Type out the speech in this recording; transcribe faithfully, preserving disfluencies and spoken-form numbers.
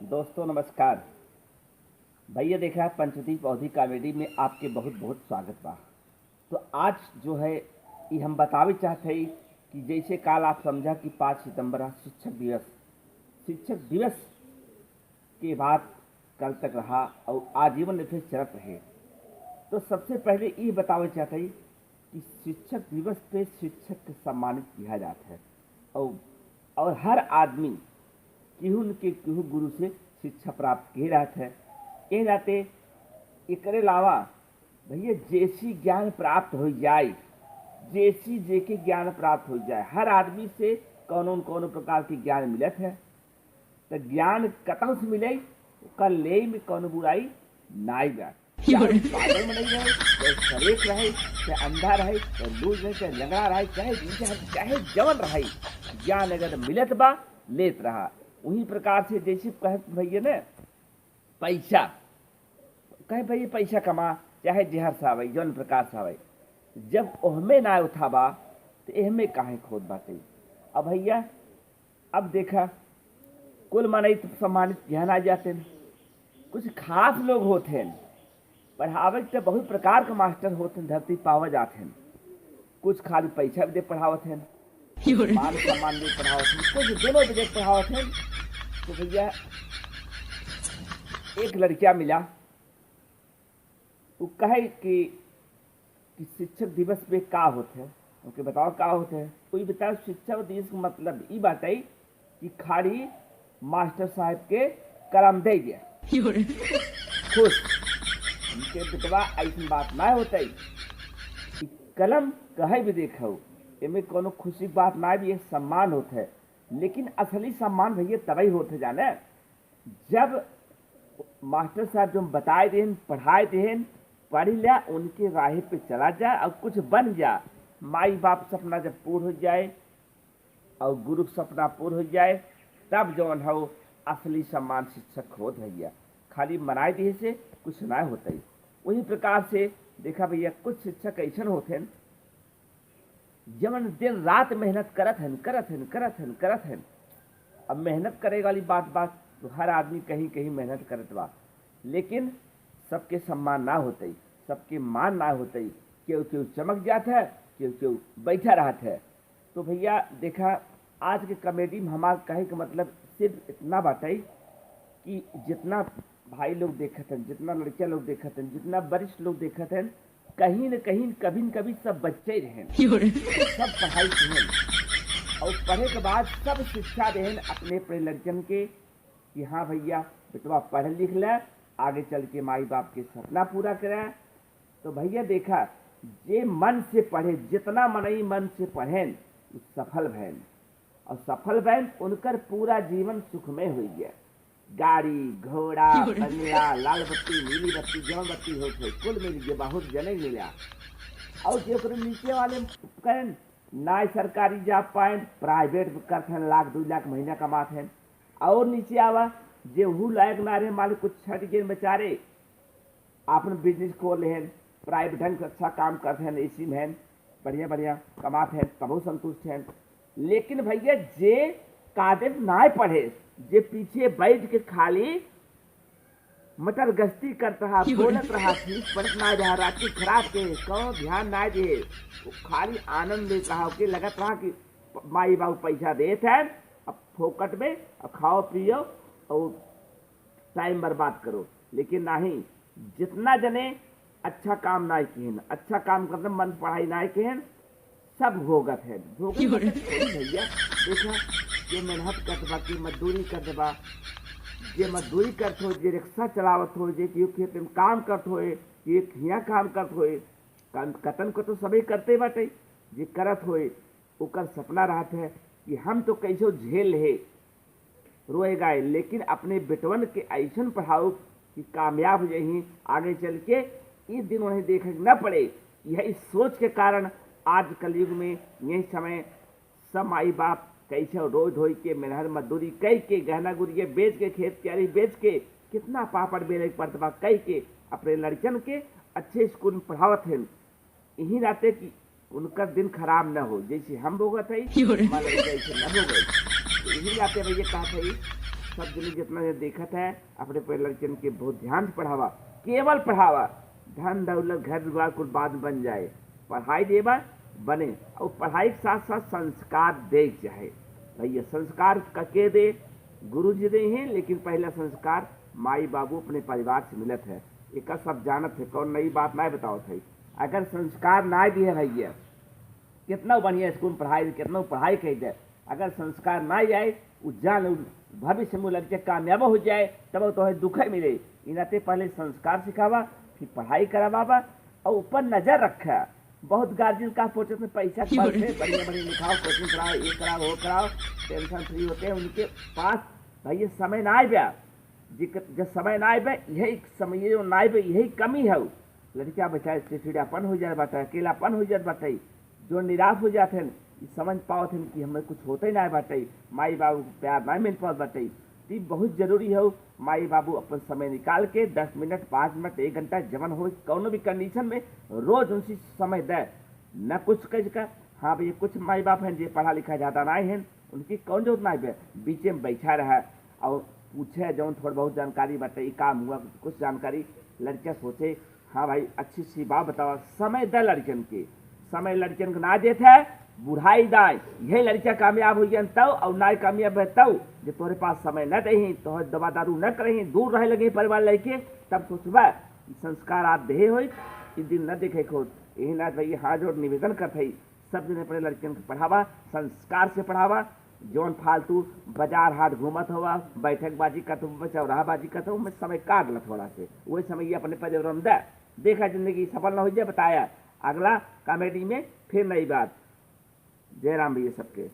दोस्तों नमस्कार। भैया देखा, पंचदीप अवधी कॉमेडी में आपके बहुत बहुत स्वागत बा। तो आज जो है, ये हम बतावे चाहत हई कि जैसे काल आप समझा कि पाँच सितंबर है शिक्षक दिवस। शिक्षक दिवस के बाद कल तक रहा और आजीवन फिर चलत रहे। तो सबसे पहले ये बतावे चाहत हई कि शिक्षक दिवस पे शिक्षक के सम्मानित किया जात है और, और हर आदमी केहू न के केहू गुरु से शिक्षा प्राप्त किए रहत है। ए नाते एकरे अलावा भैया जैसी ज्ञान प्राप्त हो जाए, जैसी जेके ज्ञान प्राप्त हो जाए, हर आदमी से कौनो न कौनो प्रकार के ज्ञान मिलत है। तो ज्ञान कतौ से मिले, ओकर लेई में कौनो बुराई नाई बा। चाहे पागल मनई रहे, चाहे सरेक रहे, चाहे अंधा रहे, चाहे लूज रहे, चाहे लंगड़ा रहे, चाहे, चाहे, चाहे जवन रहे, ज्ञान अगर मिलत बा, लेत रहा। वही प्रकार से जैसे कहे भैया ने, पैसा, कहे भैया पैसा कमा, चाहे जहर से आवे, जौन प्रकार से आवे, जब ओहमे ना उठा बा, तो एहमे काहे खोद बाटे? अब भैया, अब देखा, कुल मनई तो सम्मानित यहाँ ना जाते हैं, कुछ खास लोग होते हैं। पढ़ावे के तो बहुत प्रकार के मास्टर होते हैं, धरती पावा जाते हैं। कुछ खाली पैसा भी दे पढ़ावत हैं, मान सम्मान भी पढ़ावत हैं, कुछ दोनों भी दे पढ़ावत हैं। तो भैया, एक लड़किया मिला, वो कहे कि, कि शिक्षक दिवस पे का होत है, ओके बताओ का होत है। कोई बताओ, शिक्षक दिवस का मतलब ई बाटे कि खाली मास्टर साहब के कलम दे दिया। खुश। उनके बेटवा ऐसी बात ना होते कि कलम कहे भी देखो, एमे कोनो खुशी की बात ना भी, ये सम्मान होत है। लेकिन असली सम्मान भैया तबही होत है जाने, जब मास्टर साहब जो बताए देहन, पढ़ाए देहन, पढ़ लिया, उनके राह पे चला जा और कुछ बन जा। माई बाप सपना जब पूर्ण हो जाए और गुरु के सपना पूर्ण हो जाए, तब जौन हो असली सम्मान शिक्षक होत भैया। खाली मनाए दिए से कुछ ना होता ही। वही प्रकार से देखा भैया, कुछ शिक्षक ऐसन होते हैं जवन दिन रात मेहनत करत हन, करत हन, करत हन, करत हन। अब मेहनत करे वाली बात, बात तो हर आदमी कहीं, कहीं मेहनत करत बा, लेकिन सबके सम्मान ना होते, सबके मान ना होते। केहू, केहू चमक जात है, केहू, केहू बैठा रहत है। तो भैया देखा, आज के कॉमेडी में हमार कहे के मतलब सिर्फ इतना बाटे कि जितना भाई लोग देखत हैं, जितना लड़किया लोग देखत हैं, जितना वरिष्ठ लोग देखत हैं, कहीं न कहीं, कभी न कभी सब बच्चे रहें, सब पढ़ाई किहें और पढ़े के बाद सब शिक्षा देहें अपने, अपने लड़कन के कि हाँ भैया, बेटवा पढ़ लिख ले, आगे चल के माई बाप के सपना पूरा करे। तो भैया देखा, जे मन से पढ़े, जितना मनई मन से पढ़ेन, उ सफल भएन। और सफल भएन, उनकर पूरा जीवन सुखमय होइ गया। गाड़ी, घोड़ा, बंगला, लाल बत्ती, नीली बत्ती, जौन बत्ती होत है, कुल मिल के बहुत जने मिला। और जे ओकरे नीचे वाले कहेन, ना सरकारी job पाएन, private करत हैं, लाख, दो लाख महीना कमात हैं। और नीचे आवा, जे हु लायक ना रहे, मान लो कुछ छट गए बेचारे, आपन business खोल लेहन, private ढंग से अच्छा काम करत हैं, एसी में हैं, बढ़िया बढ़िया कमात हैं, तबहु संतुष्ट हैं। लेकिन भैया, जे काबिल नाय पढ़े, जे पीछे बैठ के खाली मटर गश्ती करत रहा, बोलत रहा, ठीक पढ़त ना रहा, रात की खराब के, कौनो ध्यान ना दे, वो खाली आनंद लेत रहा, ओके लगत रहा कि माई बाबू पैसा देत हैं, अब फोकट में अब खाओ पियो और time बर्बाद करो। लेकिन नहीं, जितना जने अच्छा काम ना किहन, अच्छा काम करते मन पढ़ाई ना किहन, सब भोगत है। भोगत क्यों रे? मतलब थोड़ी भैया, देखा, जे मेहनत करत बा, जे मजदूरी करत बा, जे मजदूरी करत हो, जे रिक्शा चलावत हो, जे केहू खेत में काम करत हो, जे हियाँ काम करत हो, काम कतन को तो सभी करते बाटे, जे करत होए, ओकर सपना रहत है कि हम तो कैसो झेल लेहे, रोए गाए, लेकिन अपने बेटवन के ऐसन पढ़ाओ कि कामयाब हो जाही आगे चल के, ई दिन उन्हें देखे के न पड़े। यही सोच के कारण आज कलयुग में यही समय सब माई बाप कैसे रोज धोई के मेहनत मजदूरी कई के गहना गुरिया बेच के खेत क्यारी बेच के कितना पापड़ बेले के पड़त बा कई के अपने लड़कन के अच्छे स्कूल में पढ़ावत हैं। यही नाते कि उनका दिन खराब न हो, जैसे हम भोगत है, क्यों रे? हमारे जैसे न भोगे। तो यही नाते भैया कहत है सब जने जितना जे देखत है, अपने पहले लड़कियन के बहुत ध्यान से पढ़ावा, केवल पढ़ावा। धन दौलत घर दुआर कुल बाद में बन जाए, पढ़ाई देबा बने। और पढ़ाई के साथ साथ संस्कार दे के चाहे। भैया, संस्कार का के दे? गुरु जी दे हैं, लेकिन पहला संस्कार माई बाबू अपने परिवार से मिलत है। एका सब जानत है, कौन नई बात ना बतावत है। अगर संस्कार ना दिए भैया, कितना बढ़िया स्कूल में पढ़ाई, कितना पढ़ाई कही जाए, अगर संस्कार ना आए, उ जान उ भविष्य में लड़के कामयाब हो जाए, तब तो है दुख है मिले। इनाते पहले संस्कार सिखावा, फिर पढ़ाई करावा, और ऊपर नजर रखा। बहुत गार्जियन का सोचत में पैसा के बल से बढ़िया बढ़िया लिखाओ, कोचिंग कराओ, ये कराओ, वो कराओ, टेंशन फ्री होते हैं। उनके पास भैया समय ना आए बा। जिक-, जब समय ना आए बा, यही समय जो ना आए बा, यही कमी है। लड़किया बेचारे चिड़चिड़ापन हो जात बाटे, अकेलापन हो जात बाटे, जो निराश हो जात हैं, ई समझ पावत हैं कि हमें कुछ होते ना बाटे, माई बाबू के प्यार ना मिल पावत बाटे। तो ई बहुत जरूरी है, माई बाबू अपन समय निकाल के दस मिनट, पाँच मिनट, एक घंटा, जवन हो, कौनो भी कंडीशन में रोज उनसे समय दे। न कुछ कह का, हाँ भैया, कुछ माई बाप हैं जे पढ़ा लिखा ज्यादा ना हैं, उनकी कौन जरूरत ना है, बीचे में बैठा रहा और पूछे जौन थोड़ा बहुत जानकारी बाटे, ई काम हुआ, कुछ जानकारी। लड़का सोचे, हाँ भाई, अच्छी सी बात बतावा, समय दे लड़कन के, समय लड़कन के ना देत है, बुढ़ाई दाए, यही लड़का कामयाब हो गया तब, और ना कामयाब है तब, जे तोरे पास समय न देही, तोहर दवा दारू न करही, दूर रहे लगे परिवार लेके, तब सोचबा, ई संस्कार आप देहे होई, ई दिन न देखे के होत। यही ना भैया, हाथ जोड़ निवेदन करत हई, सब जने अपने लड़कन के पढ़ावा, संस्कार से पढ़ावा। जौन फालतू बाजार हाट घूमत हवा, बैठक बाजी करत हवा, चौराहा बाजी करत हवा, में समय काट ला थोड़ा से, वही समय ये अपने परिवार में दे। देखा जिंदगी सफल न हो जाए, बताया अगला कॉमेडी में फिर नई बात। जय राम भैया सबके।